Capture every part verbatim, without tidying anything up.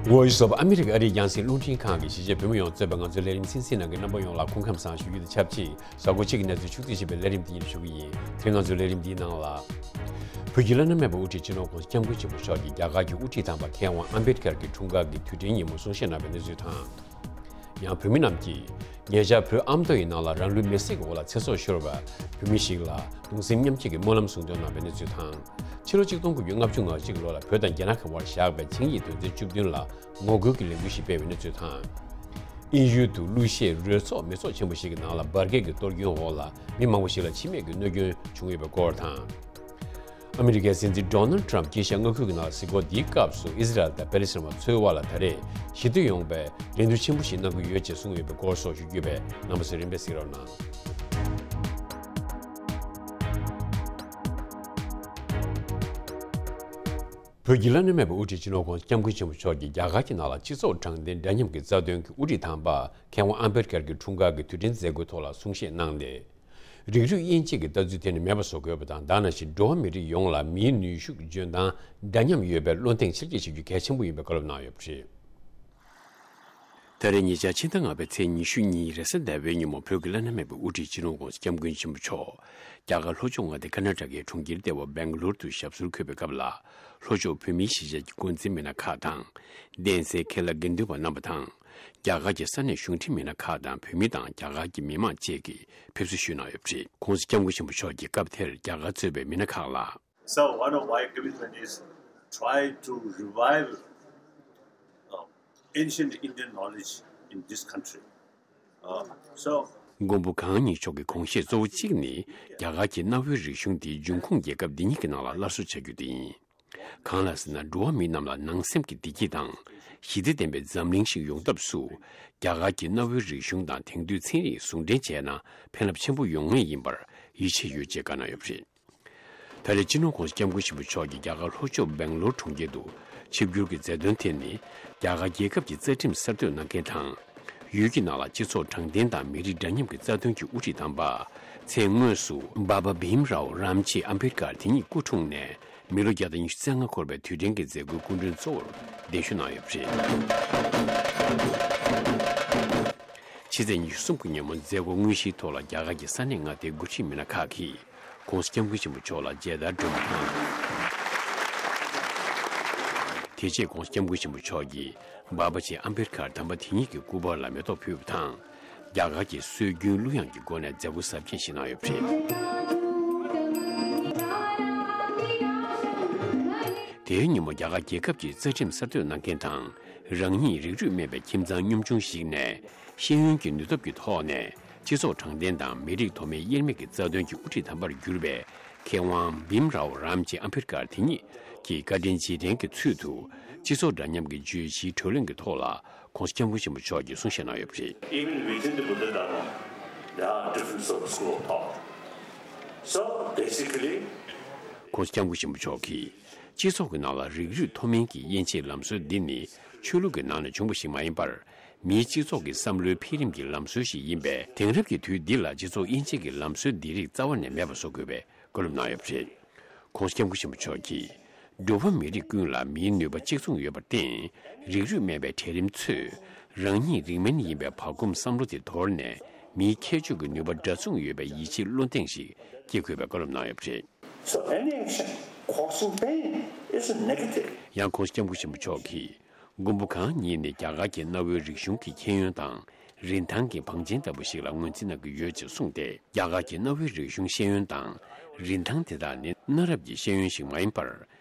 Voice of America ཨ་རིའི་རྒྱང་སྲིང་རླུང་འཕྲིན་ཁང་གི་གཞིས་བྱེས་བོད་མི་ཡོངས་གཙོས་པའི་ང་ཚོའི་ལས་རིམ་གསན་གཟིགས་གནང་མཁན་རྣམ་པ་ཡོངས་ལ་སྐུ་ཁམས་བཟང་ཞུ་རྒྱུ་དང་ཆབས་ཅིག་གཟའ་འཁོར་གཅིག་གི་གནས་ཚུལ་ཕྱོགས་བསྡུས་ཞིབ་པའི་ལས་རིམ་འདི་ཉིད་ཞུ་གི་ཡིན། དེ་ང་ཚོའི་ལས་རིམ་འདིའི་ནང་ལ། བོད་ཀྱི་བླ་ན་མེད་པའི་དབུ་ཁྲིད་སྤྱི་ནོར་༧གོང་ས་༧སྐྱབས་མགོན་ཆེན་པོ་མཆོག་གིས་རྒྱ་གར་གྱི་དབུ་ཁྲིད་དམ་པ་མཁས་དབང་ཨམ་བེད་ཀར་གྱི་འཁྲུངས་སྐར་གྱི་དུས་དྲན་ཉིན་མོ་གསུང་བཤད་གནང་བའི་གནས་ཚུལ་དང་། ཡང་བོད་མི་རྣམས་ཀྱིས་ཉེ་ཆར་བོད་ཨ་མདོ་ཡི་ནང་ལ་རང་ལུས་མེར་སྲེག་གི་འོག་ལ་ཚེ་སྲོག་ཤོར་བའི་བོད་མི་ཞིག་ལ་གདུང་སེམས་མཉམ་སྐྱེད་ཀྱི་སྨོན་ལམ་གསུང་འདོན་གནང་བའི་གནས་ཚུལ་དང་། ཕྱི་ལོ་ཆིག་སྟོང་དགུ་བརྒྱ་ལྔ་བཅུ་ང་གཅིག་ལོ་ལ་བོད་དང་རྒྱ་ནག་གི་དབར་བཞག་པའི་ཆིངས་ཡིག་དོན་ཚན་བཅུ་བདུན་ལ་ངོ་རྒོལ་གྱི་ལས་འགུལ་ཞིག་སྤེལ་བའི་གནས་ཚུལ་དང་། དབྱིན་ཡུལ་དུ་གླུ་གཞས་རོལ་ཚོགས་མི་ཚོགས་ཆེན་པོ་ཞིག་གི་ནང་ལ་འབར་གས་ཀྱི་གཏོར་སྐྱོན་འོག་ལ་མི་མང་པོ་ཞིག་ལ་འཆི་རྨས་ཀྱི་གནོད་སྐྱོན་བྱུང་ཡོད་པའི་སྐོར་དང་། ཨ་མི་རི་ཀའི་སྲིད་འཛིན་ཌོ་ནལ་ཊམ་སྐྱིད་ཤག་མངའ་ཁུལ་གྱི་ནང་གཟིགས་སྐོར་འདིའི་སྐབས་སུ་ཨི་ཟི་རལ་དང་པེ་ལི་སི་ཐན་བར་འཚོལ་བ་ལ་ད་རེས་ཞི་བདེ་ཡོང་བའི་རེ་འདུན་ཆེན་པོ་ཞིག་གནང་གི་ཡོད་ཅེས་གསུངས་ཡོད་པའི་སྐོར་སོགས་ཞུ་རྒྱུ་བས་རྣམ་པ་ཚོས་རིམ་པས་གཟིགས་རོགས་གནང་། བོད་ཀྱི་བླ་ན་མེད་པའི་དབུ་ཁྲིད་སྤྱི་ནོར་༧གོང་ས་༧སྐྱབས་མགོན་ཆེན་པོ་མཆོག་གིས་རྒྱ་གར་གྱི་ནང་ལ་སྤྱི་ཚོགས་དྲང་བདེན་འདྲ་མཉམ་གྱི་རྩ་དོན་གྱི་དབུ་ཁྲིད་དམ་པ་མཁས་དབང་ཨམ་བེད་ཀར་གྱི་འཁྲུངས་སྐར་གྱི་དུས་དྲན་མཛད་སྒོའི་ཐོག་ལ་གསུང་བཤད་གནང་སྟེ། རིགས་རུས་དབྱེ་འབྱེད་ཀྱི་ལྟ་ཚུལ་དེ་ནི་མེད་པ་བཟོ་དགོས་པ་དང་། ད་ག་ནང་བཞིན་འགྲོ་བ་མི་རིགས་ཡོངས་ལ་མིའི་ནུས་ཤུགས་འཇོན་ཐང་འདྲ་མཉམ་ཡོད་པའི་བློ་གདེང་ཆེར་སྐྱེད་བྱེད་རྒྱུ་གལ་ཆེན་པོ་ཡིན་པའི་བཀའ་སློབ་གནང་ཡོད་པ་རེད། ད་རེས་ཉེ་ཆར་ཕྱི་ཟླ་ལྔ་པའི་ཚེས་ཉི་ཤུ་གཉིས་རེས་གཟའ་ཟླ་བའི་ཉིན་མོ་བོད་ཀྱི་བླ་ན་མེད་པའི་དབུ་ཁྲིད་སྤྱི་ནོར་༧གོང་ས་༧སྐྱབས་མགོན་ཆེན་པོ་མཆོག་རྒྱ་གར་ལྷོ་ཕྱོགས་མངའ་སྡེ་ཀར་ན་ཊ་ཀའི་གྲོང་ཁྱེར་ལྟེ་བ་སྦེང་ལོར་དུ་ཞབས་སོར་འཁོད་པའི་སྐབས་ལ། ལྷོ་ཕྱོགས་བོད་མིའི་གཞིས་ཆགས་ཀྱི་འགོ་འཛིན་མི་སྣ་ཁག་དང་། གདན་སའི་མཁན་བླ་དགེ་འདུན་པ་རྣམ་པ་དང་། རྒྱ་གར་གྱི་ས་གནས་གཞུང་འབྲེལ་མི་སྣ་ཁག་དང་བོད་མི་དང་རྒྱ་གར་གྱི་མི་མང་བཅས་ཀྱིས་ཕེབས་བསུ་ཞུས་གནང་ཡོད་པ་རེད། ༧གོང་ས་༧སྐྱབས་མགོན་ཆེན་པོ་མཆོག་གིས་སྐབས་དེར་རྒྱ་གར་གཙོས་པའི་མི་སྣ་ཁག་ལ། So one of my commitment is try to revive uh, ancient Indian knowledge in this country. Uh, so མགོན་པོ་གང་ཉིད་མཆོག་གི་དགོངས་བཞེད་གཙོ་བོ་གཅིག་ནི་རྒྱ་གར་གྱི་གནའ་བོའི་རིག་གཞུང་འདི་འབྱུང་ཁུངས་རྒྱལ་ཁབ་འདི་ཉིད་ཀྱི་ནང་ལ་སླར་གསོ་བྱ་རྒྱུ་དེ་ཡིན། གང་ལགས་ཟེར་ན། འགྲོ་བ་མི་རྣམས་ལ་ནང་སེམས་ཀྱི་བདེ་སྐྱིད་དང་། ཞི་བདེ་ལྡན་པའི་འཛམ་གླིང་ཞིག་ཡོང་ཐབས་སུ། རྒྱ་གར་གྱི་གནའ་བོའི་རིག་གཞུང་དང་དེང་དུས་ཚན་རིག་ཟུང་འབྲེལ་བྱས་ན་ཕན་རླབས་ཆེན་པོ་ཡོང་ངེས་ཡིན་པར་ཡིད་ཆེས་ཡོད་ཅེས་བཀའ་གནང་ཡོད་པ་རེད། ད་རེས་སྤྱི་ནོར་༧གོང་ས་༧སྐྱབས་མགོན་ཆེན་པོ་མཆོག་གིས་རྒྱ་གར་ལྷོ་ཕྱོགས་སྦེང་ལོར་གྲོང་ཁྱེར་དུ་ཆིབས་བསྒྱུར་གྱི་མཛད་དོན་དེ་ནི། རྒྱ་གར་རྒྱལ་ཁབ་ཀྱི་རྩ་ཁྲིམས་གསར་གཏོད་གནང་མཁན་དང་། ཡུལ་གྱི་ནང་ལ་སྤྱི་ཚོགས་དྲང་བདེན་དང་མི་རིགས་འདྲ་མཉམ་གྱི་རྩ་དོན་གྱི་དབུ་ཁྲིད་དམ་པ། མཚན་དངོས་སུ་བྷ་བྷ་བྷིམ་རའོ་རམ་ཇི་ཨམ་བྷེད་ཀར་དེ་ཉིད་སྐུ་འཁྲུངས་ནས་མི་ལོ་བརྒྱ་དང་ཉི་ཤུ་རྩ་ལྔ་འཁོར་བའི་དུས་དྲན་གྱི་མཛད་སྒོའི་སྐུ་མགྲོན་གཙོ་བོར་གདན་ཞུ་གནང་ཡོད་པ་རེད། ཕྱི་ཚེས་ཉི་ཤུ་གསུམ་གྱི་ཉིན་མོ་མཛད་སྒོ་དངོས་གཞིའི་ཐོག་ལ་རྒྱ་གར་གྱི་ས་གནས་མངའ་སྡེའི་འགོ་ཁྲིད་མི་སྣ་ཁག་གིས། ༸གོང་ས་༸སྐྱབས་མགོན་ཆེན་པོ་མཆོག་ལ་མཇལ་དར་སྒྲོན་པ་དང་། དེ་རྗེས་༸གོང་ས་༸སྐྱབས་མགོན་ཆེན་པོ་མཆོག་གིས་བྷ་བྷ་ཇི་ཨམ་བྷེད་ཀར་དམ་པ་དེ་ཉིད་ཀྱི་སྐུ་པར་ལ་མེ་ཏོག་ཕུལ་བ་དང་། རྒྱ་གར་གྱི་སྲོལ་རྒྱུན་གླུ་དབྱངས་ཀྱི་སྒོ་ནས་མཛད་སྒོ་གཟབ་རྒྱས་ཤིག་གནང་ཡོད་པ་རེད། དེའི་ཉིན་མོ་རྒྱ་གར་རྒྱལ་ཁབ་ཀྱི་རྩ་ཁྲིམས་གསར་གཏོད་གནང་མཁན་དང་། རང་ཉིད་རིགས་རུས་དམན་པའི་ཁྱིམ་ཚང་ཉམ་ཆུང་ཞིག་ནས། ཤེས་ཡོན་གྱི་ནུས་སྟོབས་ཀྱི་ཐོག་ནས། སྤྱི་ཚོགས་དྲང་བདེན་དང་མི་རིགས་མཐོ་དམན་དབྱེར་མེད་ཀྱི་རྩ་དོན་གྱི་དབུ་ཁྲིད་དམ་པར་གྱུར་པའི་མཁས་དབང་བྷིམ་རའོ་རམ་ཇི་ཨམ་བྷེད་ཀར་དེ་ཉིད་ཀྱི་བཀའ་དྲིན་རྗེས་དྲན་གྱི་ཚུལ་དུ། སྤྱི་ཚོགས་འདྲ་མཉམ་གྱི་བརྗོད་གཞིའི་གྲོས་གླེང་གི་ཐོག་ལ། ༸གོང་ས་༸སྐྱབས་མགོན་ཆེན་པོ་མཆོག་གིས་གསུང་བཤད་གནང་ཡོད་པ་རེད། Even within the Buddha Dharma, there are different sort of school of thought. So basically, ༸གོང་ས་༸སྐྱབས་མགོན་ཆེན་པོ་མཆོག་གིས། སྤྱི་ཚོགས་ཀྱི་ནང་ལ་རིགས་རུས་མཐོ་དམན་གྱི་དབྱེ་འབྱེད་ལམ་སྲོལ་འདི་ནི། ཆོས་ལུགས་ཀྱི་ནང་ནས་བྱུང་བ་ཞིག་མ་ཡིན་པར། མིའི་སྤྱི་ཚོགས་ཀྱི་བསམ་བློའི་འཕེལ་རིམ་གྱི་ལམ་སྲོལ་ཞིག་ཡིན་པས། དེང་རབས་ཀྱི་དུས་འདི་ལ་སྤྱི་ཚོགས་དབྱེ་འབྱེད་ཀྱི་ལམ་སྲོལ་འདི་རིགས་རྩ་བ་ནས་མེད་པ་བཟོ་དགོས་པའི་བཀའ་སློབ་གནང་ཡོད་པ་རེད། ༸གོང་ས་༸སྐྱབས་མགོན་ཆེན་པོ་མཆོག་གིས། འགྲོ་བ་མི་རིགས་ཀུན་ལ་མིའི་ནུས་པ་གཅིག་མཚུངས་ཡོད་པར་བརྟེན། རིགས་རུས་དམན་པའི་གྲལ་རིམ་ཚོས། རང་ཉིད་རིགས་དམན་ཡིན་པའི་བག་འཁུམས་བསམ་བློ་དེ་དོར་ནས། མིའི་ཁྱད་ཆོས་ཀྱི་ནུས་པ་འདྲ་མཚུངས་ཡོད་པའི་ཡིད་ཆེས་བློ་གདེང་ཞིག་སྐྱེ་དགོས་པའི་བཀའ་སློབ་གནང་ཡོད་པ་རེད། So any action causing pain is a negative. ཡང་༸གོང་ས་༸སྐྱབས་མགོན་ཆེན་པོ་མཆོག་གིས། མགོན་པོ་གང་ཉིད་ནི་རྒྱ་གར་གྱི་གནའ་བོའི་རིག་གཞུང་གི་ཁྱད་ཡོན་དང་། རིན་ཐང་གི་བང་ཆེན་ལྟ་བུ་ཞིག་ལ་ངོས་འཛིན་གནང་གི་ཡོད་ཅེས་གསུངས་ཏེ། རྒྱ་གར་གྱི་གནའ་བོའི་རིག་གཞུང་ཤེས་ཡོན་དང་། རིན་ཐང་དེ་དག་ནི་གནའ་རབས་ཀྱི་ཤེས་ཡོན་ཞིག་མ་ཡིན་པར།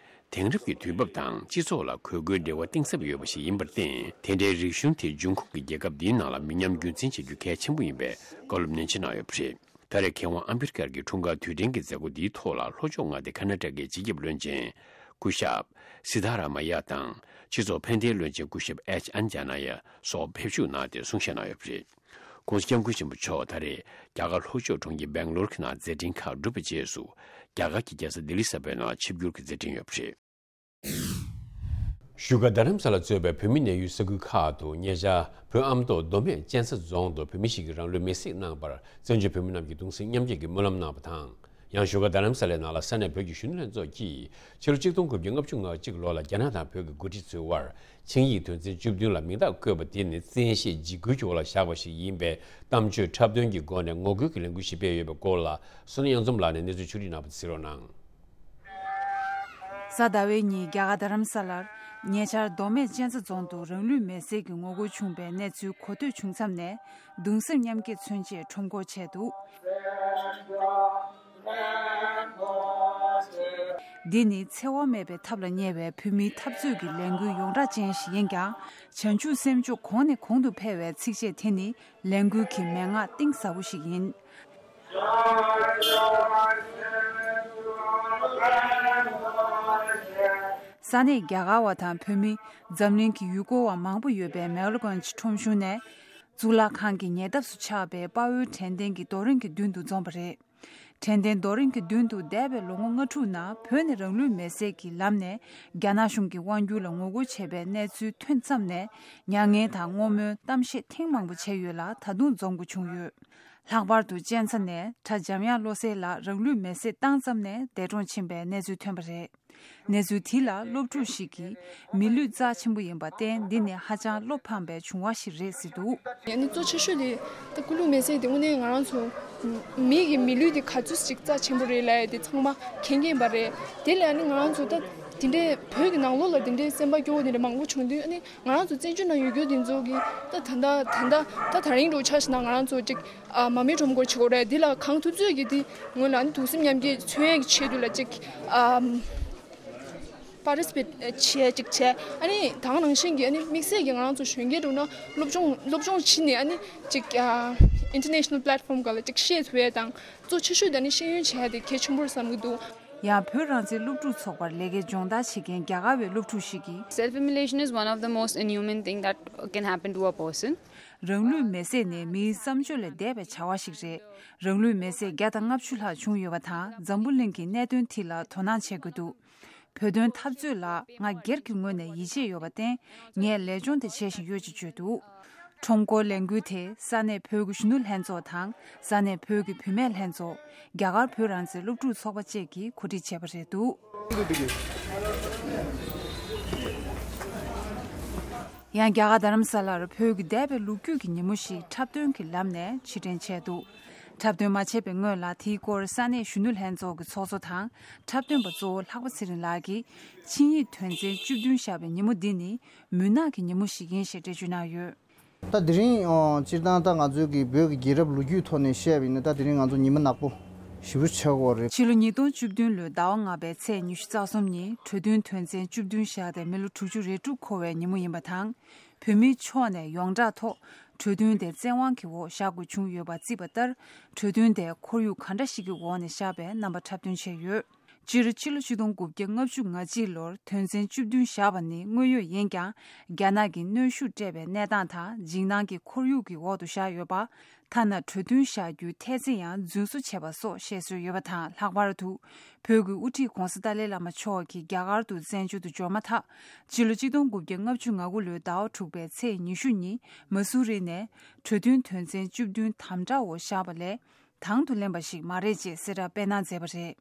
དེང་རབས་ཀྱི་དུས་བབ་དང་སྤྱི་ཚོགས་ལ་དགོས་མཁོའི་འབྲེལ་བ་གཏིང་ཟབ་ཡོད་པ་ཞིག་ཡིན་པར་བརྟེན། དེ་འདྲའི་རིག་གཞུང་དེ་འབྱུང་ཁུངས་ཀྱི་རྒྱལ་ཁབ་འདིའི་ནང་ལ་མི་ཉམས་རྒྱུན་འཛིན་བྱ་རྒྱུ་གལ་ཆེན་པོ་ཡིན་པའི་བཀའ་སློབ་ནན་ཆེ་གནང་ཡོད་པ་རེད། ད་རེས་མཁས་དབང་ཨམ་བྷེད་ཀར་གྱི་འཁྲུངས་སྐར་དུས་དྲན་གྱི་མཛད་སྒོ་འདིའི་ཐོག་ལ། ལྷོ་ཕྱོགས་མངའ་སྡེ་ཀར་ན་ཊ་ཀའི་སྤྱི་ཁྱབ་བློན་ཆེན་སྐུ་ཞབས་སི་དྷ་ར་མ་ཡ་དང་། སྤྱི་ཚོགས་ཕན་བདེའི་བློན་ཆེན་སྐུ་ཞབས་ཨེཆ་ཨན་ཇ་ན་ཡ་སོགས་ཕེབས་བཞུགས་གནང་སྟེ་གསུང་བཤད་གནང་ཡོད་པ་རེད། ༸གོང་ས་༸སྐྱབས་མགོན་ཆེན་པོ་མཆོག་ད་རེས་རྒྱ་གར་ལྷོ་ཕྱོགས་གྲོང་ཁྱེར་སྦེང་ལོར་གྱི་ནང་མཛད་འཕྲིན་ཁག་བསྒྲུབས་པའི་རྗེས་སུ། རྒྱ་གར་གྱི་རྒྱལ་ས་ལྡི་ལི་གསར་པའི་ནང་ཆིབས་བསྒྱུར་གྱི་མཛད་འཕྲིན་ཡོད་པ་རེད། བཞུགས་སྒར་རྡ་རམ་ས་ལ་གཙོས་པའི་བོད་མི་གནས་ཡུལ་ས་ཁུལ་ཁག་ཏུ་ཉེ་ཆར་བོད་ཨ་མདོ་མདོ་སྨད་གཅན་ཚ་རྫོང་དུ་བོད་མི་ཞིག་གིས་རང་ལུས་མེར་སྲེག་གནང་བར་བཙན་བྱོལ་བོད་མི་རྣམས་ཀྱིས་གདུང་སེམས་མཉམ་སྐྱེད་ཀྱི་སྨོན་ལམ་གནང་བ་དང་། ཡང་བཞུགས་སྒར་རྡ་རམ་ས་ལའི་ནང་ལ་ས་གནས་བོད་ཀྱི་གཞོན་ནུ་ལྷན་ཚོགས་ཀྱིས་ཕྱི་ལོ་ཆིག་སྟོང་དགུ་བརྒྱ་ལྔ་བཅུ་ང་གཅིག་ལོ་ལ་རྒྱ་ནག་དང་བོད་ཀྱི་འགོ་ཁྲིད་ཚོའི་དབར་ཆིངས་ཡིག་དོན་ཚན་བཅུ་བདུན་ལ་མིང་རྟགས་བཀོད་པ་དེ་ནི་བཙན་ཤེད་འཇིགས་སྐུལ་གྱི་འོག་ལ་བཞག་པ་ཞིག་ཡིན་པའི་གཏམ་བརྗོད་འཁྲབ་སྟོན་གྱི་སྒོ་ནས་ངོ་རྒོལ་གྱི་ལས་འགུལ་ཞིག་སྤེལ་ཡོད་པའི་སྐོར་ལ་བསོད་ནམས་གཡང་འཛོམས་ལགས་ནས་གནས་ཚུལ་ཕྱོགས་སྒྲིག་གནང་བ་གསན་རོགས་གནང་། གཟའ་ཟླ་བའི་ཉིན་རྒྱ་གར་རྡ་རམ་ས་ལར་ཉེ་ཆར་མདོ་སྨད་གཅན་ཚ་རྫོང་དུ་རང་ལུས་མེར་སྲེག་གི་ངོ་རྒོལ་བྱུང་བའི་གནས་ཚུལ་གོ་ཐོས་བྱུང་མཚམས་ནས་གདུང་སེམས་མཉམ་སྐྱེད་མཚོན་ཆེད་ཁྲོམ་སྐོར་བྱས་འདུག་འདི་ནི་འཚེ་བ་མེད་པའི་ཐབས་ལ་བསྙད་པའི་བོད་མིའི་འཐབ་རྩོད་ཀྱི་ལས་འགུལ་ཡོངས་གྲགས་ཅན་ཞིག་ཡིན་ཀྱང་། བྱང་ཆུབ་སེམས་མཆོག་གོང་ནས་གོང་དུ་འཕེལ་བའི་ཚིགས་བཅད་དེ་ནི་ལས་འགུལ་གྱི་མན་ངག་གཏིང་ཟབ་པོ་ཞིག་ཡིན། ས་གནས་རྒྱ་གར་བ་དང་བོད་མི། འཛམ་གླིང་གི་ཡུལ་སྐོར་བ་མང་པོ་ཡོད་པའི་མེག་ལོ་གྷན་ཇི་ཁྲོམ་གཞུང་ནས། གཙུག་ལག་ཁང་གི་ཉེ་འདབས་སུ་ཆགས་པའི་དཔའ་བོའི་དྲན་རྟེན་གྱི་རྡོ་རིང་གི་མདུན་དུ་འཛོམས་པ་རེད། དྲན་རྟེན་རྡོ་རིང་གི་མདུན་དུ་འདས་པའི་ལོ་ངོ་ལྔ་དྲུག་ནང་བོད་ནས་རང་ལུས་མེར་སྲེག་གི་ལམ་ནས་རྒྱ་ནག་གཞུང་གི་དབང་སྒྱུར་ལ་ངོ་རྒོལ་བྱས་པའི་གནས་ཚུལ་ཐོན་མཚམས་ནས་མྱ་ངན་དང་བསྔོ་སྨོན་གཏམ་བཤད་ཐེངས་མང་པོ་བྱས་ཡོད་ལ་ད་དུང་འཛོམས་དགོས་བྱུང་ཡོད། ལྷག་པར་དུ་གཅན་ཚ་ནས་གྲྭ་འཇམ་དབྱངས་བློ་གསལ་ལགས་རང་ལུས་མེར་སྲེག་བཏང་ཙམ་ནས་འདས་གྲོངས་ཕྱིན་པའི་གནས་ཚུལ་ཐོན་པ་རེད། གནས་ཚུལ་དེ་ལ་སློབ་ཕྲུག་ཞིག་གིས་མི་ལུས་རྩ་ཆེན་པོ་ཡིན་པར་བརྟེན་འདི་ནི་ཧ་ཅང་བློ་ཕམ་པའི་བྱུང་བ་ཞིག་རེད་ཟེར་འདུག་ཡང་ནི་གཙོ་ཆེ་ཤོས་དེ་ད་སྐུ་ལུས་མེར་སྲེག་དེ་དངོས་གནས་ང་རང་ཚོ་མི་གི་མི་ལུས་དེ་ག་ཚོད་ཅིག་རྩ་ཆེན་པོ་རེད་ལབ་ཡ་དེ་ཚང་མ་མཁྱེན་མཁན་པ་རེད། དེ་ལས་ནི་ང་རང་ཚོ་ད་དེ་འདྲའི་བོད་ཀྱི་ནང་ལོགས་ལ་དེ་འདྲའི་སེམས་པ་སྐྱོ་བོ་དེ་འདྲ་མང་པོ་བྱུང་དུས་ནི་ང་རང་ཚོ་བཙན་བྱོལ་ནང་ཡོད་རྒྱུ་དེ་ཚོ་གི་ད་ད་ད་ད་ད་ད་རིང་འགྲོ་ཆ་ཞིག་ན་ང་རང་ཚོ་ཅིག་ཨ་མ་མི་ཁྲོམ་སྐོར་བྱེད་དགོས་རེད། འདི་ལ་གང་ཐུབ་ཚོད་ཀྱིས་འདི་སྔོན་ལ་ནི་གདུང་སེམས་མཉམ་སྐྱེད་མཚོན་ཡས་ཀྱི་ཆེད་དུ་ལ་ཅིག་ཨམ་པར་ཊི་སི་པེཊ་བྱས་ཅིག་བྱས། ཨ་ནི་ད་ག་ནང་བཞིན་གྱི་ཨ་ནི་དམིགས་བསལ་གྱི་ང་རང་ཚོ་གཞོན་སྐྱེས་འགྲོ་ན་སློབ་སྦྱོང་སློབ་སྦྱོང་བྱས་ནས་ཨ་ནི་ཅིག་ཨ་ཨིན་ཊར་ནེ་ཤ་ནལ་པི་ལེ་ཊི་ཕོམ་སྒང་ལ་ཅིག་ཤེས་ཐུབ་ཡས་དང་གཙོ་ཆེ་ཤོས་དེ་ནི་ཤེས་ཡོན་བྱས་ཏེ་གལ་ཆེན་པོར་བསམ་གྱི་འདུག་ཡང་བོད་རང་བཙན་སློབ་ཕྲུག་ཚོགས་པར་ལས་ཀའི་སྦྱོང་བརྡར་བྱེད་མཁན་རྒྱ་གར་བའི་སློབ་ཕྲུག་ཞིག་གིས། Self-immolation is one of the most inhuman thing that can happen to a person. རང་ལུས་མེར་སྲེག་ནི་མིའི་བསམ་སྤྱོད་ལས་འདས་པའི་བྱ་བ་ཞིག་རེད། རང་ལུས་མེར་སྲེག་བརྒྱ་དང་ལྔ་བཅུ་ལྷག་བྱུང་ཡོད་པ་དང་འཛམ་བུ་གླིང་གི་གནད་དོན་དེ་ལ་དོ་སྣང་བྱེད་དགོས་འདུག་བོད་དོན་འཐབ་རྩོད་ལ་ང་སྒེར་གྱི་ངོས་ནས་ཡིད་ཆེས་ཡོད་པར་བརྟེན་ངས་ལས་སྦྱོང་དེ་བྱེད་བཞིན་ཡོད་ཅེས་བརྗོད་འདུག་ཁྲོམ་སྐོར་ལས་འགུལ་དེ་ས་གནས་བོད་ཀྱི་གཞོན་ནུ་ལྷན་ཚོགས་དང་ས་གནས་བོད་ཀྱི་བུད་མེད་ལྷན་ཚོགས། རྒྱ་གར་བོད་རང་བཙན་སློབ་ཕྲུག་ཚོགས་པ་བཅས་ཀྱིས་གོ་སྒྲིག་བྱས་པ་རེད་འདུག་ཡང་རྒྱ་གར་རྡ་རམ་ས་ལར་བོད་ཀྱི་འདས་པའི་ལོ་རྒྱུས་ཀྱི་ཉིན་མོ་ཞིག་འཁྲབ་སྟོན་གྱི་ལམ་ནས་ཕྱིར་དྲན་བྱས་འདུག་འཁྲབ་སྟོན་མ་བྱས་པའི་སྔོན་ལ་དེའི་སྐོར་ས་གནས་གཞོན་ནུ་ལྷན་ཚོགས་ཀྱི་ཚོགས་གཙོ་དང་འཁྲབ་སྟོན་པ་གཙོ་བོ་ལྷག་པ་ཚེ་རིང་ལགས་ཀྱིས་ཆིངས་ཡིག་དོན་ཚན་བཅུ་བདུན་བཞག་པའི་ཉིན་མོ་འདི་ནི་མུན་ནག་གི་ཉིན་མོ་ཞིག་ཡིན་ཞེས་འགྲེལ་བརྗོད་གནང་ཡོད། ད་དེ་རིང་ཨོ་སྤྱིར་བཏང་ད་ང་ཚོའི་གི་བོད་ཀྱི་རྒྱལ་རབས་ལོ་རྒྱུས་ཐོག་ནས་བཤད་པ་ཡིན་ན་ད་དེ་རིང་ང་ཚོ་ཉི་མ་ནག་པོ་ཞེ་པོ་ཆགས་ཀྱི་ཡོད་རེད། ཕྱི་ལོ་ཉིས་སྟོང་བཅུ་བདུན་ལོའི་ཟླ་བ་ལྔ་པའི་ཚེས་ཉི་ཤུ་རྩ་གསུམ་ཉིན་གྲོས་མཐུན་དོན་ཚན་བཅུ་བདུན་བཞག་སྟེ་མི་ལོ་དྲུག་ཅུ་རེ་དྲུག་འཁོར་བའི་ཉིན་མོ་ཡིན་པ་དང་། བོད་མིའི་ཕྱོགས་ནས་ཡོངས་གྲགས་ཐོག་གྲོས་མཐུན་དེ་བཙན་དབང་གི་འོག་བཞག་དགོས་བྱུང་ཡོད་པ་བརྩིས་པ་ལྟར་གྲོས་མཐུན་དེ་ཁོར་ཡུག་ག་འདྲ་ཞིག་གི་འོག་ནས་བཞག་པའི་རྣམ་པ་འཁྲབ་སྟོན་བྱས་ཡོད། སྤྱིར་ཕྱི་ལོ་ཆིག་སྟོང་དགུ་བརྒྱ་ལྔ་བཅུ་ང་གཅིག་ལོར་དོན་ཚན་བཅུ་བདུན་བཞག་པ་ནི་དངོས་ཡོད་ཡིན་ཀྱང་རྒྱ་ནག་གིས་གནོན་ཤུགས་སྤྲད་པའི་གནས་སྟངས་དང་འཇིགས་སྣང་གི་ཁོར་ཡུག་གི་འོག་ཏུ་བཞག་ཡོད་པ། ཐ་ན་གྲོས་མཐུན་བཞག་རྒྱུའི་ཐེལ་ཙེ་ཡང་རྫུན་བཟོ་བྱས་པ་སོགས་བཤད་སྲོལ་ཡོད་པ་དང་ལྷག་པར་དུ་བོད་ཀྱི་དབུ་ཁྲིད་༧གོང་ས་ཏཱ་ལའི་བླ་མ་མཆོག་གིས་རྒྱ་གར་དུ་བཙན་བྱོལ་དུ་འབྱོར་མ་ཐག་ཕྱི་ལོ་ཆིག་སྟོང་དགུ་བརྒྱ་ལྔ་བཅུ་ང་དགུ་ལོའི་ཟླ་བ་དྲུག་པའི་ཚེས་ཉི་ཤུ་ཉིན་མ་སུ་རི་ནས་གྲོས་མཐུན་དོན་ཚན་བཅུ་བདུན་དམ་དྲག་འོག་བཞག་པ་ལས་དང་དུ་ལེན་པ་ཞིག་མ་རེད་ཅེས་གསལ་བསྒྲགས་སྤེལ་གནང་མཛད་པ་རེད།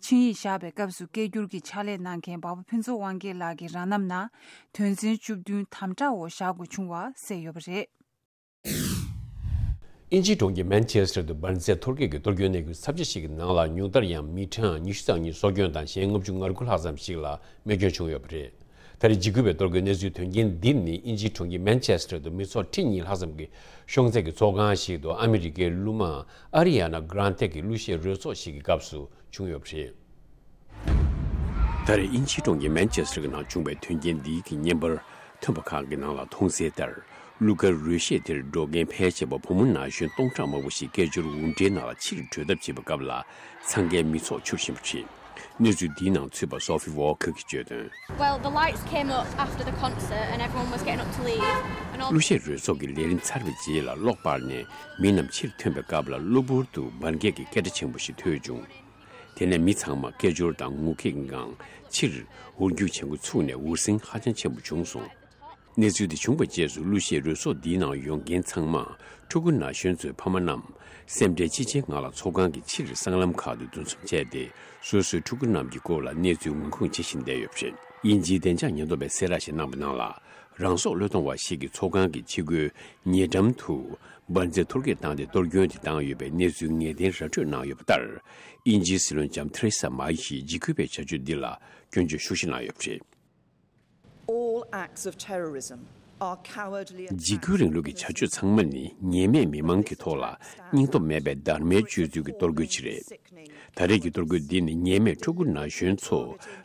ཆིངས་ཡིག་བཞག་པའི་སྐབས་སུ་སྐད་སྒྱུར་གྱི་ཕྱག་ལས་གནང་མཁན་འབའ་པ་ཕུན་ཚོགས་དབང་རྒྱལ་ལགས་ཀྱི་རང་རྣམ་ནང་དོན་ཚན་བཅུ་བདུན་དམ་དྲག་འོག་བཞག་དགོས་བྱུང་བ་གསལ་ཡོད་པ་རེད། དབྱིན་ཇིའི་གྲོང་ཁྱེར་མན་ཆེ་སི་ཊར་དུ་འབར་རྫས་ཐོར་སྐྱོད་ཀྱི་གཏོར་སྐྱོན་གནས་ཚུལ་ཚབས་ཆེ་ཞིག་གི་ནང་ལ་ཉུང་མཐར་ཡང་མི་གྲངས་ཉི་ཤུ་རྩ་གཉིས་སྲོག་སྐྱོན་དང་གཞན་ལྔ་བཅུ་ང་དགུ་ལྷག་ཙམ་ཞིག་ལ་རྨས་སྐྱོན་བྱུང་ཡོད་པ་རེད། ད་རེས་འཇིགས་སྐུལ་བའི་གཏོར་སྐྱོན་གནས་ཚུལ་དོན་རྐྱེན་འདི་ནི་དབྱིན་ཇིའི་གྲོང་ཁྱེར་མན་ཆེ་སི་ཊར་དུ་མི་ཚོགས་ཁྲི་གཉིས་ལྷག་ཙམ་གྱིས་ཤོང་ཚད་ཀྱི་ཚོགས་ཁང་ཞིག་ཏུ་ཨ་མི་རི་ཀའི་གླུ་མ་ཨ་རི་ཡ་ན་གྷ་རན་ཏེ་གི་གླུ་གཞས་རོལ་ཚོགས་ཤིག་གི་སྐབས་སུ་བྱུང་ཡོད་པ་རེད། ད་རེས་དབྱིན་ཇིའི་གྲོང་ཁྱེར་མན་ཆེ་སི་ཊར་གྱི་ནང་བྱུང་བའི་དོན་རྐྱེན་འདིའི་གི་བརྙན་པར་ཐོན་པ་ཁག་གི་ནང་ལ་མཐོང་གསལ་ལྟར། གླུ་གར་རོལ་གཞས་དེར་འགྲོ་མཁན་ཕལ་ཆེ་བ་བུ་མོ་ན་གཞོན་སྟོང་ཕྲག་མང་པོ་ཞིག་སྐད་ཅོར་འུར་སྒྲའི་ནང་ལ་ཕྱིར་བྲོས་ཐབས་བྱེད་པའི་སྐབས་ལ་འཚང་ཁའི་མི་ཚོགས་འཕྱུར་བཞིན་པ་རེད། གནས་ཚུལ་འདིའི་ནང་ཚུད་པ་སོ་ཕི་ཝོ་ཁར་གྱིས་བརྗོད་དོན། Well, the lights came up after the concert and everyone was getting up to leave. And all གླུ་གཞས་རོལ་ཚོགས་ཀྱི་ལས་རིམ་ཚར་བའི་རྗེས་ལ་གློག་སྤར་ནས་མི་རྣམས་ཕྱིར་ཐོན་པའི་སྐབས་ལ་གློ་བུར་དུ་འབར་གས་ཀྱི་སྐད་སྒྲ་ཆེན་པོ་ཞིག་ཐོས་བྱུང་། དེ་ནས་མི་ཚང་མ་སྐད་ཅོར་དང་ངུ་སྐད་ཀྱི་ངང་ཕྱིར་འུར་རྒྱུག་བྱེད་འགོ་ཚུགས་ནས་འུར་ཟིང་ཧ་ཅང་ཆེན་པོ་བྱུང་སོང་། གནས་ཚུལ་འདི་བྱུང་བའི་རྗེས་སུ་གླུ་གཞས་རོལ་ཚོགས་འདིའི་ནང་ཡོང་མཁན་ཚང་མ་ཕྲུ་གུ་ན་གཞོན་ཚོའི་ཕ་མ་རྣམས་སེམས་ཁྲལ་ཅི་བྱེད་ངང་ལ་ཚོགས་ཁང་གི་ཕྱིར་སྲང་ལམ་ཁག་ཏུ་འདུ་འཛོམས་བྱས་ཏེ། སོ་སོའི་ཕྲུ་གུ་རྣམས་ཀྱི་སྐོར་ལ་གནས་ཚུལ་ངོ་སྤྲོད་བྱེད་བཞིན་བསྡད་ཡོད་པ་རེད། དབྱིན་ཇིའི་བདེ་འཇགས་ཉེན་རྟོག་པས་གསལ་བསྒྲགས་ཤིག་གནང་བའི་ནང་ལ། རང་སྲོག་བློས་གཏོང་བ་ཞིག་གིས་ཚོགས་ཁང་གི་ཕྱི་སྒོའི་ཉེ་འགྲམ་དུ་འབར་རྫས་གཏོར་བརྒྱབ་བཏང་སྟེ་གཏོར་སྐྱོན་དེ་བཏང་ཡོད་པའི་གནས་ཚུལ་ངེས་གཏན་ར་སྤྲོད་གནང་ཡོད་པ་ལྟར། དབྱིན་ཇིའི་སྲིད་བློན་ལྕམ་ཐེ་རེ་ས་མཱ་ཡི་ཡིས་འཇིགས་སྐུལ་བའི་བྱ་སྤྱོད་འདི་ལ་སྐྱོན་བརྗོད་ཤུགས་ཆེ་གནང་ཡོད་པ་རེད། All acts of terrorism are cowardly attacks. འཇིགས་སྐུལ་རིང་ལུགས་ཀྱི་བྱ་སྤྱོད་ཚང་མ་ནི་ཉེས་མེད་མི་མང་གི་ཐོག་ལ་སྙིང་སྟོབས་མེད་པའི་སྡར་མའི་སྤྱོད་ཚུལ་གྱི་གཏོར་རྒོལ་ཅིག་རེད། ད་རེས་ཀྱི་གཏོར་རྒོལ་འདི་ནི་ཉེས་མེད་ཕྲུ་གུ་ན་གཞོན་ཚོ་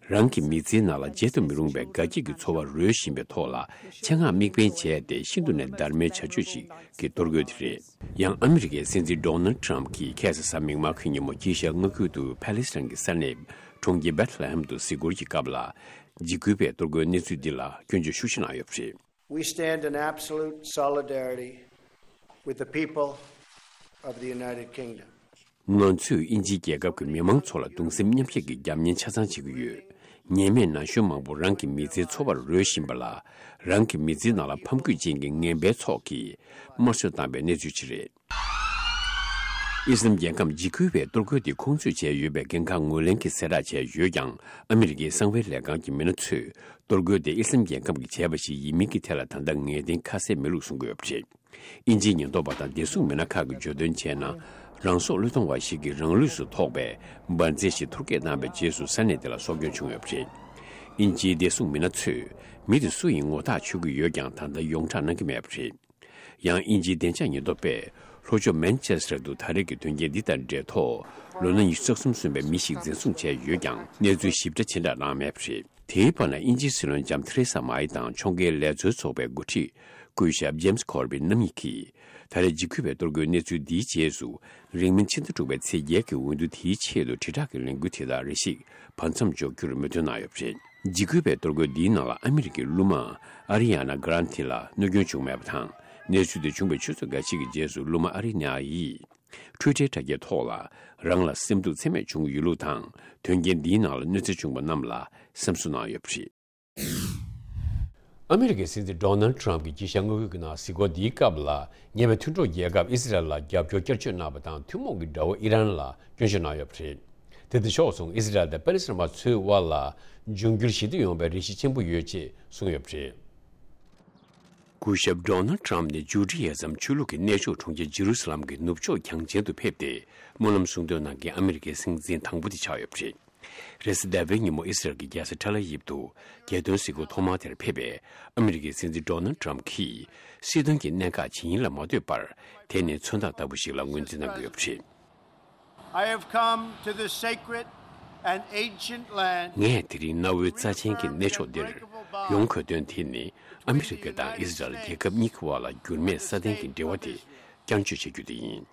རང་གི་མི་ཚེའི་ནང་ལ་བརྗེད་དུ་མི་རུང་བའི་དགའ་སྐྱིད་ཀྱི་འཚོ་བ་རོལ་བཞིན་པའི་ཐོག་ལ་ཆེད་མངགས་དམིགས་འབེན་བྱས་ཏེ་ཤིན་ཏུ་ནས་སྡར་མའི་བྱ་སྤྱོད་ཅིག་གི་གཏོར་རྒོལ་དེ་རེད། ཡང་ཨ་མི་རི་ཀའི་སྲིད་འཛིན་ཌོ་ནལ་ཊམ་གྱིས་ཁ་སང་གཟའ་མིག་དམར་གྱི་ཉིན་མོ་དཀྱིལ་ཤར་མངའ་ཁུལ་དུ་ཕཱ་ལེ་སི་ཐན་གྱི་ས་གནས་གྲོང་ཁྱེར་བེད་ལ་ཧེམ་དུ་གཟིགས་སྐོར་གྱི་སྐབས་ལ། འཇིགས་སྐུལ་བའི་གཏོར་རྒོལ་གནས་ཚུལ་འདི་ལ་སྐྱོན་བརྗོད་ཤུགས་ཆེ་གནང་ཡོད་པ་རེད། We stand in absolute solidarity with the people of the United Kingdom. ང་ཚོས་དབྱིན་ཇིའི་རྒྱལ་ཁབ་ཀྱི་མི་མང་ཚོ་ལ་གདུང་སེམས་མཉམ་སྐྱེད་ཀྱི་རྒྱབ་གཉེར་ཆ་ཚང་བྱེད་ཀྱི་ཡོད། ཉེས་མེད་ན་གཞོན་མང་པོ་རང་གི་མི་ཚེའི་འཚོ་བར་རོལ་བཞིན་པ་ལ། རང་གི་མི་ཚེའི་ནང་ལ་ཕམ་རྒོད་ཅན་གྱི་ངན་པའི་ཚོགས་ཀྱིས་དམར་གསོད་བཏང་བའི་གནས་ཚུལ་ཅིག་རེད། ཨི་སི་ལམ་རྒྱལ་ཁམས་འཇིགས་སྐུལ་བའི་གཏོར་རྒོལ་དེ་ཁོང་ཚོས་བྱས་ཡོད་པའི་འགན་ཁག་ངོས་ལེན་གྱི་གསལ་བསྒྲགས་བྱས་ཡོད་ཀྱང་། ཨ་མི་རི་ཀའི་གསང་བའི་ལས་ཁང་གི་མི་སྣ་ཚོས་གཏོར་རྒོལ་དེ་ཨི་སི་ལམ་རྒྱལ་ཁམས་ཀྱིས་བྱས་པ་ཞིག་ཡིན་མིན་གྱི་ཐད་ལ་ད་ལྟ་ངེས་གཏན་ཁ་གསལ་མེད་ལུགས་གསུང་གི་ཡོད་པ་རེད། དབྱིན་ཇིའི་ཉེན་རྟོག་པ་དང་བདེ་སྲུང་མི་སྣ་ཁག་གིས་བརྗོད་དོན་བྱས་ན། རང་སྲོག་བློས་གཏོང་བ་ཞིག་གིས་རང་ལུས་སུ་ཐོགས་པའི་འབར་རྫས་ཤིག་འཐོར་སྐྱེད་བཏང་བའི་རྗེས་སུ་ས་གནས་དེ་ལ་སྲོག་སྐྱོན་བྱུང་ཡོད་པ་རེད། དབྱིན་ཇིའི་བདེ་སྲུང་མི་སྣ་ཚོས་མི་དེ་སུ་ཡིན་ངོ་ཐག་ཆོད་ཀྱི་ཡོད་ཀྱང་ད་ལྟ་ཡོངས་བསྒྲགས་གནང་གི་མེད་པ་རེད། ཡང་དབྱིན་ཇིའི་བདེ་འཇགས་ཉེན་རྟོག་པས་ལྷོ་ཕྱོགས་མན་ཆེ་སི་ཊར་དུ་ད་རེས་ཀྱི་དོན་རྐྱེན་འདི་དང་འབྲེལ་ཐོག་ལོ་ན་ཉི་ཤུ་རྩ་གསུམ་སོན་པའི་མི་ཞིག་འཛིན་བཟུང་བྱས་ཡོད་ཀྱང་གནས་ཚུལ་ཞིབ་ཕྲ་ཕྱི་བསྒྲགས་གནང་མེད་པ་རེད། དེའི་བར་ན་དབྱིན་ཇིའི་སྲིད་བློན་ལྕམ་ཐེ་རེ་ས་མཱ་ཡི་དང་ཕྱོགས་འགལ་ལས་འཛོལ་ཚོགས་པའི་འགོ་ཁྲིད་སྐུ་ཞབས་ཇེམ་སི་ཁོར་བིན་རྣམ་གཉིས་ཀྱིས་ད་རེས་འཇིགས་སྐུལ་བའི་གཏོར་རྒོལ་གནས་ཚུལ་འདིའི་རྗེས་སུ་རིང་མིན་ཕྱི་ཟླ་དྲུག་པའི་ཚེས་བརྒྱད་ཀྱི་འོས་བསྡུ་དེའི་ཆེད་དུ་དྲིལ་བསྒྲགས་ཀྱི་ལས་འགུལ་དེ་དག་རེ་ཞིག་བར་མཚམས་འཇོག་རྒྱུར་མོས་མཐུན་གནང་ཡོད་པ་རེད། འཇིགས་སྐུལ་བའི་གཏོར་རྒོལ་འདིའི་ནང་ལ་ཨ་མི་རི་ཀའི་གླུ་མ་ཨ་རི་ཡ་ན་གྷ་རན་ཐི་ལ་གནོད་སྐྱོན་བྱུང་མེད་པ་དང་། གནས་ཚུལ་དེ་བྱུང་བའི་ཆུ་ཚོད་འགའ་ཤས་ཀྱི་རྗེས་སུ་གླུ་མ་ཨ་རི་ན་ཡིས། ཊུའི་ཊར་དྲ་རྒྱའི་ཐོག་ལ་རང་ལ་སེམས་སྡུག་ཚད་མེད་བྱུང་ཡོད་ལུགས་དང་། དོན་རྐྱེན་འདིའི་ནང་ལ་གནོད་འཚེ་བྱུང་བ་རྣམས་ལ་སེམས་གསོ་གནང་ཡོད་པ་རེད། ཨ་མི་རི་ཀའི་སྲིད་འཛིན་ཌོ་ནལ་ཊམ་གྱིས་དཀྱིལ་ཤར་མངའ་ཁུལ་གྱི་ནང་གཟིགས་སྐོར་འདིའི་སྐབས་ལ་ཉེ་བའི་མཐུན་གྲོགས་རྒྱལ་ཁབ་ཨི་སི་རལ་ལ་རྒྱབ་སྐྱོར་བསྐྱར་བཅོས་གནང་བ་དང་ཐུན་མོང་གི་དགྲ་བོ་ཨི་རན་ལ་སྐྱོན་བརྗོད་གནང་ཡོད་པ་རེད། དེ་དང་ཕྱོགས་མཚུངས་ཨི་སི་རལ་དང་པེ་ལེ་སི་ཐན་པ་ཚོའི་དབར་ལ་འབྱུང་འགྱུར་ཞི་བདེ་ཡོང་བའི་རེ་ཞིག་ཆེན་པོ་ཡོད་ཅེས་གསུངས་ཡོད་པ་རེད། སྐུ་ཞབས་ཌོ་ནལ་ཊམ་ནི་ཇུ་ཌི་ཡ་ཛམ་ཆོས་ལུགས་ཀྱི་གནས་མཆོག་གྲོང་ཁྱེར་ཇེ་རུ་སཱ་ལམ་གྱི་ནུབ་ཕྱོགས་གྱང་ཆེན་དུ་ཕེབས་ཏེ་སྨོན་ལམ་གསུང་འདོན་གནང་མཁན་ཨ་མི་རི་ཀའི་སྲིད་འཛིན་དང་པོ་དེ་ཆགས་ཡོད་པ་རེད། རེས་གཟའ་ཟླ་བའི་ཉིན་མོ་ཨི་སི་རལ་གྱི་རྒྱལ་ས་ཐེལ་ཨ་ཡིབ་ཏུ་རྒྱལ་དོན་གཟིགས་སྐོར་ཐོག་མ་དེར་ཕེབས་པའི་ཨ་མི་རི་ཀའི་སྲིད་འཛིན་ཌོ་ནལ་ཊམ་གྱིས་སྲིད་དོན་གྱི་གནད་འགག་ཇི་ཡིན་ལ་མ་ལྟོས་པར་དེ་ནི་མཚོན་རྟགས་ལྟ་བུ་ཞིག་ལ་ངོས་འཛིན་གནང་གི་ཡོད་པ་རེད། I have come to this sacred and ancient land. ངས་དེ་རིང་གནའ་བོའི་རྩ་ཆེན་གྱི་གནས་མཆོག་འདིར་ཡོང་དགོས་དོན་དེ་ནི་ཨ་མི་རི་ཀ་དང་ཨི་སི་རལ་རྒྱལ་ཁབ་གཉིས་ཀྱི་དབར་ལ་འགྱུར་མེད་སྲ་བརྟན་གྱི་འབྲེལ་བ་དེ་བསྐྱར་བཅོས་བྱ་རྒྱུ་དེ་ཡིན།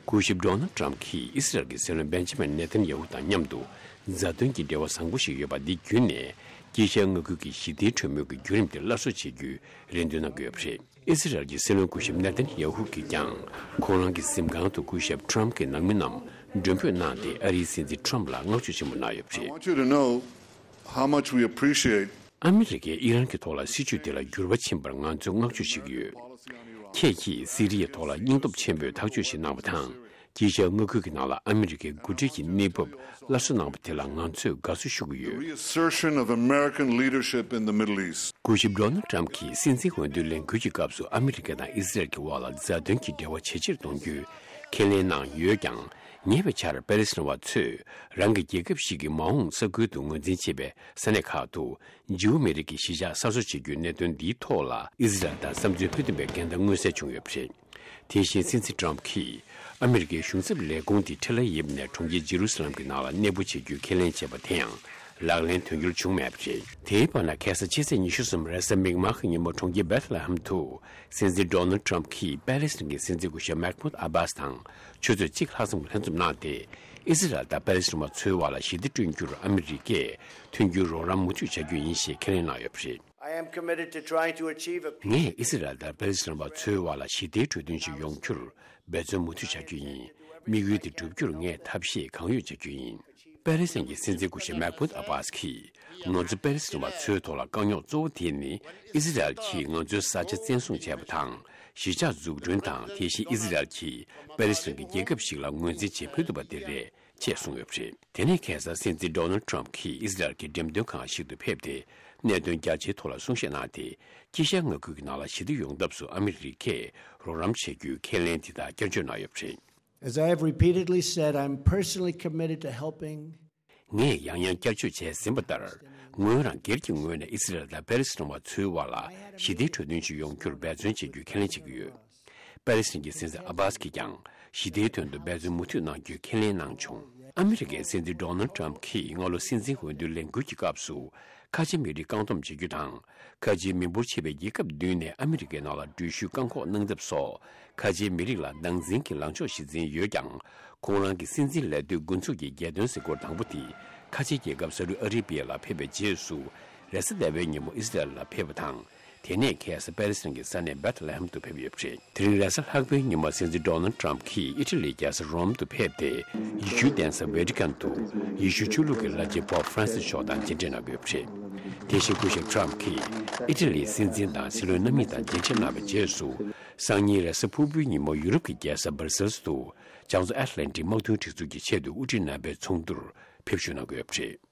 སྐུ་ཞབས་ཌོ་ནལ་ཊམ་གྱིས་ཨི་སི་རལ་གྱི་སྲིད་བློན་བེན་ཇ་མིན་ནེ་ཐན་ཡ་ཧུ་དང་མཉམ་དུ་མཛའ་མཐུན་གྱི་འབྲེལ་བ་བཟང་པོ་ཞིག་ཡོད་པ་འདི་བརྒྱུད་ནས་དཀྱིལ་ཤར་མངའ་ཁུལ་གྱི་ཞི་བདེའི་གྲོས་མོལ་གྱི་བརྒྱུད་རིམ་དེ་སླར་གསོ་བྱེད་རྒྱུའི་རེ་འདུན་གནང་གི་ཡོད་པ་རེད། ཨི་སི་རལ་གྱི་སྲིད་བློན་སྐུ་ཞབས་ནེ་ཐན་ཡ་ཧུ་གིས་ཀྱང་ཁོང་རང་གི་གཟིམ་ཁང་དུ་སྐུ་ཞབས་ཊམ་གྱི་ནང་མི་རྣམས་མགྲོན་འབོད་གནང་སྟེ་ཨ་རིའི་སྲིད་འཛིན་ཊམ་ལ་བསྔགས་བརྗོད་ཆེན་པོ་གནང་ཡོད་པ་རེད། I want you to know how much we appreciate ཨ་མི་རི་ཀས་ཨི་རན་གྱི་ཐོག་ལ་སྲིད་བྱུས་དེ་ལ་འགྱུར་བ་ཕྱིན་པར་ང་ཚོས་བསྔགས་བརྗོད་བྱེད་ཀྱི་ཡོད། ཁྱེད་ཀྱིས་སི་རི་ཡའི་ཐོག་ལ་སྙིང་སྟོབས་ཆེན་པོས་ཐག་གཅོད་ཞིག་གནང་བ་དང་། དཀྱིལ་ཤར་མངའ་ཁུལ་གྱི་ནང་ལ་ཨ་མི་རི་ཀའི་འགོ་ཁྲིད་ཀྱི་གནས་བབ་སླར་གསོ་གནང་བ་དེ་ལ་ང་ཚོས་དགའ་བསུ་ཞུ་གི་ཡོད། Reassertion of American leadership in the Middle East. སྐུ་ཞབས་ཌོ་ནལ་ཊམ་གྱིས་སྲིད་འཛིན་འོས་བསྡུའི་ལས་འགུལ་གྱི་སྐབས་སུ་ཨ་མི་རི་ཀ་དང་ཨི་སི་རལ་གྱི་དབར་ལ་མཛའ་མཐུན་གྱི་འབྲེལ་བ་ཇེ་ཆེར་གཏོང་རྒྱུའི་ཁས་ལེན་གནང་ཡོད་ཀྱང་། ཉེ་བའི་ཆར་པེ་ལེ་སི་ཐན་པ་ཚོས་རང་གི་རྒྱལ་ཁབ་ཞིག་གི་མ་འོངས་ས་ཁུལ་དུ་ངོས་འཛིན་བྱེད་པའི་ས་གནས་ཁག་ཏུ་ཇིའུ་མི་རིགས་ཀྱི་གཞིས་ཆགས་གསར་བཟོ་བྱེད་རྒྱུའི་གནད་དོན་འདིའི་ཐོག་ལ་ཨི་སི་རལ་དང་བསམ་ཚུལ་མི་མཐུན་པའི་འགལ་ཟླ་མངོན་གསལ་བྱུང་ཡོད་པ་རེད། དེ་བཞིན་སྲིད་འཛིན་ཊམ་གྱིས་ཨ་མི་རི་ཀའི་གཞུང་ཚབ་ལས་ཁུངས་དེ་ཐེལ་ཨ་ཡིབ་ནས་གྲོང་ཁྱེར་ཇེ་རུ་སཱ་ལམ་གྱི་ནང་ལ་གནས་སྤོ་བྱེད་རྒྱུའི་ཁས་ལེན་བྱས་པ་དེ་ཡང་ལག་ལེན་དོན་འཁྱོལ་བྱུང་མེད་པ་རེད། དེའི་བར་ན་ཁ་སང་ཕྱི་ཚེས་ཉི་ཤུ་གསུམ་རེས་གཟའ་མིག་དམར་གྱི་ཉིན་མོ་གྲོང་ཁྱེར་བེད་ལ་ཧམ་དུ་སྲིད་འཛིན་ཌོ་ནལ་ཊམ་གྱིས་པེ་ལེ་སི་ཐན་གྱི་སྲིད་འཛིན་སྐུ་ཞབས་མེག་མུད་ཨ་བྷཱས་དང་ཆུ་ཚོད་གཅིག་ལྷག་ཙམ་ལྷན་འཛོམས་གནང་སྟེ། ཨི་སི་རལ་དང་པེ་ལེ་སི་ཐན་པ་ཚོའི་དབར་ལ་ཞི་བདེ་བསྐྲུན་རྒྱུར་ཨ་མི་རི་ཀས་མཐུན་འགྱུར་རོགས་རམ་མུ་མཐུད་བྱ་རྒྱུ་ཡིན་ཞེས་ཁས་ལེན་གནང་ཡོད་པ་རེད། I am committed to trying to achieve a peace. ངས་ཨི་སི་རལ་དང་པེ་ལེ་སི་ཐན་པ་ཚོའི་དབར་ལ་ཞི་བདེའི་གྲོས་མཐུན་ཞིག་ཡོང་རྒྱུར་འབད་བརྩོན་མུ་མཐུད་བྱ་རྒྱུ་ཡིན། དམིགས་ཡུལ་དེ་བསྒྲུབ་རྒྱུར་ངས་ཐབས་ཤེས་གང་ཡོད་བྱ་རྒྱུ་ཡིན། པེ་ལེ་སི་ཐན་གྱི་སྲིད་འཛིན་སྐུ་ཞབས་མེག་མུད་ཨ་བྷཱས་ཀྱིས་ ང་ཚོ་པེ་ལེ་སི་ཐན་བ་ཚོའི་ཐོག་ལ་དཀའ་རྙོག་གཙོ་བོ་དེ་ནི་ཨི་ཟི་རལ་གྱིས་ང་ཚོའི་ས་ཆ་བཙན་བཟུང་བྱས་པ་དང་། གཞིས་ཆགས་འཛུགས་སྐྲུན་དང་། དེ་བཞིན་ཨི་ཟི་རལ་གྱིས་པེ་ལེ་སི་ཐན་གྱི་རྒྱལ་ཁབ་ཞིག་ལ་ངོས་འཛིན་བྱེད་མི་ཐུབ་པ་དེ་རེད། ཅེས་གསུངས་ཡོད་པ་རེད། དེ་ནས་ཁ་སང་སྲིད་འཛིན་ཌོ་ནལ་ཌི་ཊརམ་ཕ་གྱིས་ཨི་ཟི་རལ་གྱི་འགྲེམས་སྟོན་ཁང་ཞིག་ཏུ་ཕེབས་ཏེ། གནད་དོན་རྒྱ་ཆེའི་ཐོག་ལ་གསུང་བཤད་གནང་སྟེ། དཀྱིལ་ཤར་མངའ་ཁུལ་གྱི་ནང་ལ་ཞི་བདེ་ཡོང་ཐབས་སུ་ཨ་མི་རི་ཀས་རོགས་རམ་བྱེད་རྒྱུའི་ཁས་ལེན་དེ་དག་བསྐྱར་བརྗོད་གནང་ཡོད་པ་རེད། As I have repeatedly said, I'm personally committed to helping. ངས་ཡང་ཡང་བསྐྱར་བརྗོད་བྱས་ཟིན་པ་ལྟར། ངོས་རང་སྒེར་གྱི་ངོས་ནས་ཨི་སི་རལ་དང་པེ་ལེ་སི་ཐན་བ་ཚོའི་དབར་ལ་ཞི་བདེའི་གྲོས་མཐུན་ཞིག་ཡོང་རྒྱུར་འབད་བརྩོན་བྱེད་རྒྱུའི་ཁས་ལེན་བྱེད་ཀྱི་ཡོད། པེ་ལེ་སི་ཐན་གྱི་སྲིད་འཛིན་ཨ་བྷ་སི་གིས་ཀྱང་ཞི་བདེའི་དོན་དུ་འབད་བརྩོན་མུ་མཐུད་གནང་རྒྱུའི་ཁས་ལེན་གནང་བྱུང་། ཨ་མི་རི་ཀའི་སྲིད་འཛིན་ཌོ་ནལ་ཌི་ཊརམ་ཕ་གྱིས་སྔ་ལོ་སྲིད་འཛིན་འོས་བསྡུའི་ལས་འགུལ་གྱི་སྐབས་སུ། ཁ་ཆེ་མི་རིགས་བཀག་སྡོམ་བྱེད་རྒྱུ་དང་། ཁ་ཆེའི་མི་འབོར་ཆེ་བའི་རྒྱལ་ཁབ་བདུན་ནས་ཨ་མི་རི་ཀའི་ནང་ལ་འགྲུལ་བཞུད་བཀག་འགོག་གནང་ཐབས་སོགས། ཁ་ཆེའི་མི་རིགས་ལ་སྣང་འཛིན་གྱི་ལངས་ཕྱོགས་ཤིག་འཛིན་ཡོད་ཀྱང་། ཁོང་རང་གི་སྲིད་འཛིན་ལས་དུས་འགོ་འཛུགས་ཀྱི་རྒྱལ་དོན་གཟིགས་སྐོར་དང་པོ་དེ། ཁ་ཆེའི་རྒྱལ་ཁབ་སའུ་ཏི་ཨ་རེ་བྷི་ཡ་ལ་ཕེབས་པའི་རྗེས་སུ། རེས་གཟའ་ཟླ་བའི་ཉིན་མོ་ཨི་སི་རལ་ལ་ཕེབས་པ་དང་། དེ་ནས་ཁ་སང་པེ་ལེ་སི་ཐན་གྱི་ས་གནས་བེད་ལེ་ཧེམ་དུ་ཕེབས་ཡོད་པ་རེད། དེ་རིང་རེས་གཟའ་ལྷག་པའི་ཉིན་མོ་སྲིད་འཛིན་ཌོ་ནལ་ཌི་ཊརམ་ཕ་གྱིས་ཨི་ཊ་ལིའི་རྒྱལ་ས་རོམ་དུ་ཕེབས་ཏེ། ཡེ་ཤུའི་གདན་ས་ཝེ་ཊི་ཀན་དུ་ཡེ་ཤུའི་ཆོས་ལུགས་ཀྱི་བླ་ཆེན་པོབ་ཧྥ་རན་སིས་མཆོག་དང་མཇལ་འཕྲད་གནང་གི་ཡོད་པ་རེད། དེ་བཞིན་སྐུ་ཞབས་ཊརམ་ཕ་གྱིས་ཨི་ཊ་ལིའི་སྲིད་འཛིན་དང་སྲིད་བློན་རྣམ་གཉིས་དང་མཇལ་འཕྲད་གནང་བའི་རྗེས་སུ། སང་ཉིན་རེས་གཟའ་ཕུར་བུའི་ཉིན་མོ་ཡུ་རོབ་ཀྱི་རྒྱལ་ས་སྦར་སེལ་སི་དུ། བྱང་མཚོ་ཨེཊ་ལན་ཊིག་དམག་དོན་སྒྲིག་འཛུགས་ཀྱི་ཆེད་དུ་དབུ་ཁྲིད་རྣམ་པའི་ཚོགས་འདུར་ཕེབས་ཞུགས་གནང་གི་ཡོད་པ་རེད།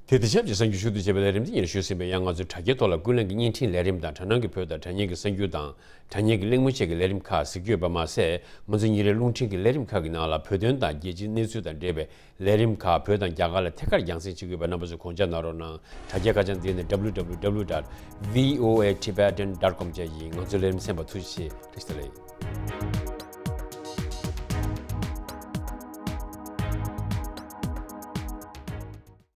དེ་དང་ཆབས་ཅིག་གསར་འགྱུར་ཞུ་གཏུག་བྱས་པའི་ལས་རིམ་འདི་ཉིད་ཞུས་ཟིན་པས། ཡང་ང་ཚོའི་དྲ་རྒྱའི་ཐོག་ལ་ཀུན་གླེང་གི་བརྙན་འཕྲིན་ལས་རིམ་དང་། དྲ་སྣང་གི་བོད་དང་དྲ་བརྙན་གྱི་གསར་འགྱུར་དང་། དྲ་བརྙན་གྱི་གླེང་མོལ་བཅས་ཀྱི་ལས་རིམ་ཁག་གཟིགས་རྒྱུ་ཡོད་པ་མ་ཟད། ང་ཚོའི་ཉིན་རེའི་རླུང་འཕྲིན་གྱི་ལས་རིམ་ཁག་གི་ནང་ལ་བོད་དོན་དང་རྒྱལ་སྤྱིའི་གནས་ཚུལ་དང་འབྲེལ་བའི་ལས་རིམ་ཁག་བོད་དང་རྒྱ་གར་ལ་ཐད་ཀར་རྒྱང་སྲིང་བྱེད་ཀྱི་ཡོད་པས། རྣམ་པ་ཚོས་གོ་བརྡ་གནང་རོགས་གནང་། དྲ་རྒྱའི་ཁ་བྱང་འདི་ནི་ཌབ་ལིའུ་ཌབ་ལིའུ་ཌབ་ལིའུ་ཌོཊ་བྷི་ཨོ་ཨེ་ཊི་བྷེ་ཊན་ཌོཊ་ཀོམ་བཅས་ཡིན། ང་ཚོའི་ལས་རིམ་གསན་པར་ཐུགས་རྗེ་ཆེ། བཀྲ་ཤིས་བདེ་ལེགས།